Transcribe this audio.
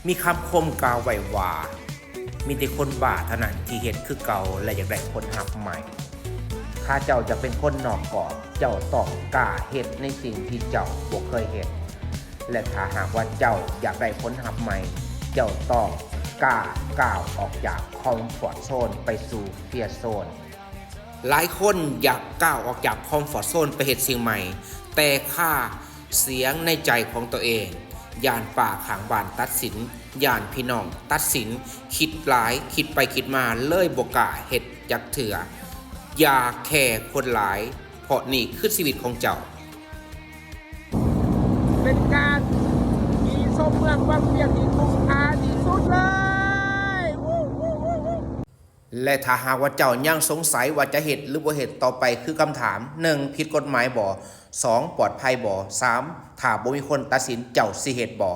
ມີຄຳຄົມກ່າວໄວ້ວ່າ ມີແຕ່ຄົນບ້າເທົ່ານັ້ນທີ່ເຮັດຄືເກົ່າ ແລະ ຢາກໄດ້ຜົນຮັບໃໝ່. ຖ້າເຈົ້າຢາກເປັນຄົນນອກກອບ, ເຈົ້າຕ້ອງກ້າເຮັດໃນສິ່ງທີ່ເຈົ້າບໍ່ເຄີຍເຮັດ. ແລະ ຖ້າຫາກວ່າເຈົ້າຢາກໄດ້ຜົນຮັບໃໝ່, ເຈົ້າຕ້ອງກ້າກ້າວອອກຈາກຄອມຟອດໂຊນໄປສູ່ເຟຍໂຊນ. ຫຼາຍຄົນຢາກກ້າວອອກຈາກຄອມຟອດໂຊນໄປເຮັດສິ່ງໃໝ່, ແຕ່ຄາສຽງໃນໃຈຂອງຕົວເອງ, ຢ້ານປ້າຂ້າງບ້ານຕັດສິນ, ຢ້ານພີ່ນ້ອງຕັດສິນ, ຄິດຫຼາຍ, ຄິດໄປຄິດມາເລີຍບໍ່ກ້າເຮັດຈັກເທື່ອ. ຢ່າແຄຄົນຫຼາຍ, ເພາະນີ້ຄືຊີວິດຂອງເຈົ້າ. ເປັນການຂີ່ຊົມເມືອງວັງວຽງທີ່ຄຸ້ມຄ່າທີ່ສຸດເລີຍ. ແລະ ຖ້າຫາກວ່າເຈົ້າຍັງສົງໄສວ່າຈະເຮັດ ຫຼື ບໍ່ເຮັດຕໍ່ໄປ ຄືຄຳຖາມ ໜຶ່ງ ຜິດກົດໝາຍບໍ່? ສອງ ປອດໄພບໍ່? ສາມ ຖ້າບໍ່ມີຄົນຕັດສິນ ເຈົ້າຊິເຮັດບໍ່?